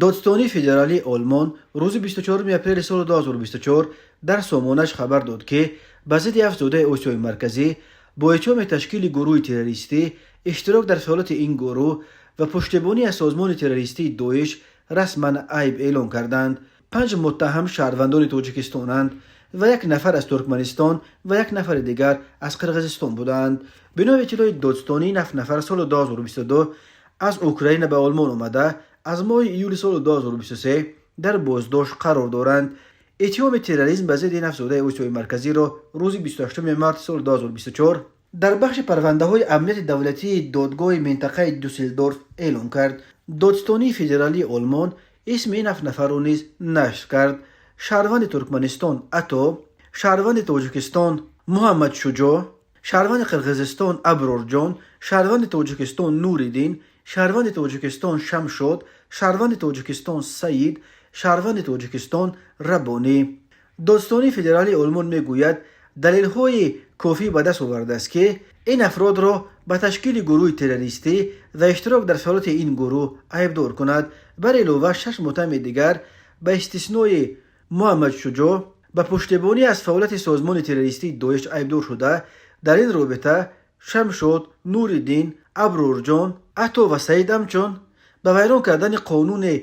Додситонии федералии Олмон рӯзи 24 апрели соли 2024 дар сомонаш хабар дод, ки ба зидди ҳафт зодаи Осиёи Марказӣ бо иттиҳоми ташкили гурӯҳи террористӣ, иштирок дар фаъолияти ин гурӯҳ ва пуштибонӣ аз созмони террористии Доиш расман айб эълон карданд. Панҷ муттаҳам шаҳрвандони Тоҷикистонанд ва як нафар аз Туркманистон ва як нафари дигар аз Қирғизистон буданд. Бино ба иттилои додситонӣ, ин ҳафт нафар соли 2022 аз Украина ба Олмон омада, аз моҳи июли соли 2023 дар боздошт қарор доранд. Иттиҳоми терроризм ба зидди ин ҳафт зодаи Осиёи Марказиро рӯзи 28 март соли 2024 дар бахши парвандаҳои амнияти давлатии додгоҳи минтақаи Дюссельдорф эълон кард. Додситонии федералии Олмон исми ин ҳафт нафарро низ нашр кард: шаҳрванди Туркманистон Ато, шаҳрванди Тоҷикистон Муҳаммадшуҷоъ, шаҳрванди Қирғизистон Аброрҷон, шаҳрванди Тоҷикистон Нуриддин, шаҳрванди Тоҷикистон Шамшод, шаҳрванди Тоҷикистон Саид, шаҳрванди Тоҷикистон Раббонӣ. Додситонии федералии Олмон мегӯяд, далелҳои кофӣ ба даст овардааст, ки ин афродро ба ташкили гурӯҳи террористӣ ва иштирок дар фаъолияти ин гурӯҳ айбдор кунад. Бар илова, шаш муттаҳами дигар, ба истиснои Муҳаммадшуҷоъ, ба пуштибонӣ аз фаъолияти созмони террористии Доиш айбдор шуда, дар ин робита Шамшод, Нуриддин, Аброрҷон, Ато ва Саид ҳамчун ба вайрон кардани қонуни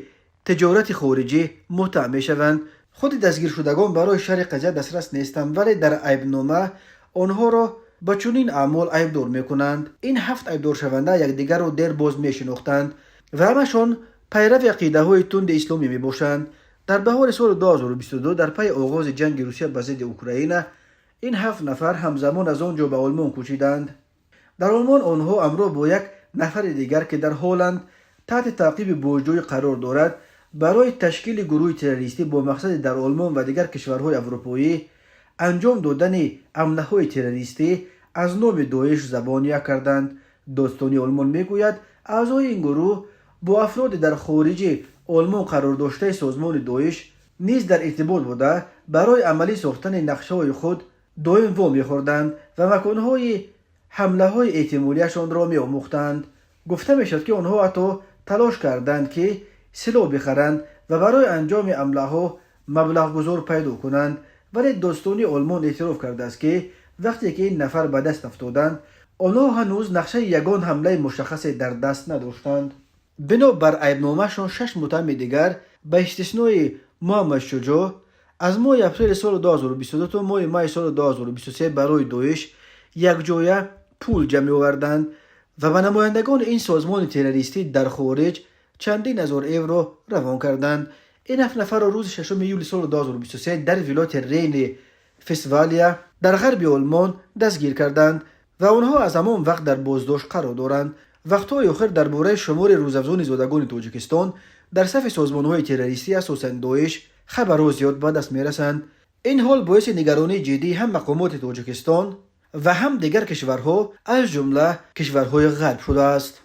тиҷорати хориҷӣ муттаҳам мешаванд. Худи дастгиршудагон барои шарҳи қазия дастрас нестанд, вале дар айбнома онҳоро ба чунин аъмол айбдор мекунанд. Ин ҳафт айбдоршаванда якдигарро дер боз мешинохтанд ва ҳамашон пайрави ақидаҳои тунди исломӣ мебошанд. Дар баҳори соли 2022, дар пайи оғози ҷанги Русия ба зидди Украина, ин ҳафт нафар ҳамзамон аз он ҷо ба Олмон кӯчиданд. Дар Олмон онҳо ҳамроҳ бо як нафари дигар, ки дар Ҳолланд таҳти таъқиби боҷҷӯӣ қарор дорад, барои ташкили гурӯҳи террористӣ бо мақсади дар Олмон ва дигар кишварҳои аврупоӣ анҷом додани ҳамлаҳои террористӣ аз номи Доиш забон як карданд. Додситонии Олмон мегӯяд, аъзои ин гурӯҳ бо афроде дар хориҷи Олмон қарордоштаи созмони Доиш низ дар иртибот буда, барои амалӣ сохтани нақшаҳои худ доим вомехӯрданд ва маконҳои ҳамлаҳои эҳтимолияшонро меомӯхтанд. Гуфта мешавад, ки онҳо ҳатто талош карданд, ки силоҳ бихаранд ва барои анҷоми ҳамлаҳо маблағгузор пайдо кунанд. Вале додситонии Олмон эътироф кардааст, ки вақте ки ин нафар ба даст афтоданд, онҳо ҳанӯз нақшаи ягон ҳамлаи мушаххасе дар даст надоштанд. Бино бар айбномаашон, шаш муттаҳами дигар, ба истиснои Муҳаммадшуҷоъ, аз моҳи апрели соли 2022 то моҳи майи соли 2023 барои Доиш якҷоя пул ҷамъ меоварданд ва ба намояндагони ин созмони террористӣ дар хориҷ чандин ҳазор евро равон карданд. Ин ҳафт нафарро рӯзи 6 июли соли 2023 дар вилояти Рейни Вестфалия дар ғарби Олмон дастгир карданд ва онҳо аз ҳамон вақт дар боздошт қарор доранд. Вақтҳои охир дар бораи шумори рӯзафзуни зодагони Тоҷикистон дар сафи созмонҳои террористӣ, асосан Доиш, хабарҳо зиёд ба даст мерасанд. Ин ҳол боиси нигаронии ҷиддӣ ҳам мақомоти Тоҷикистон ва ҳам дигар кишварҳо, аз ҷумла кишварҳои Ғарб, шудааст.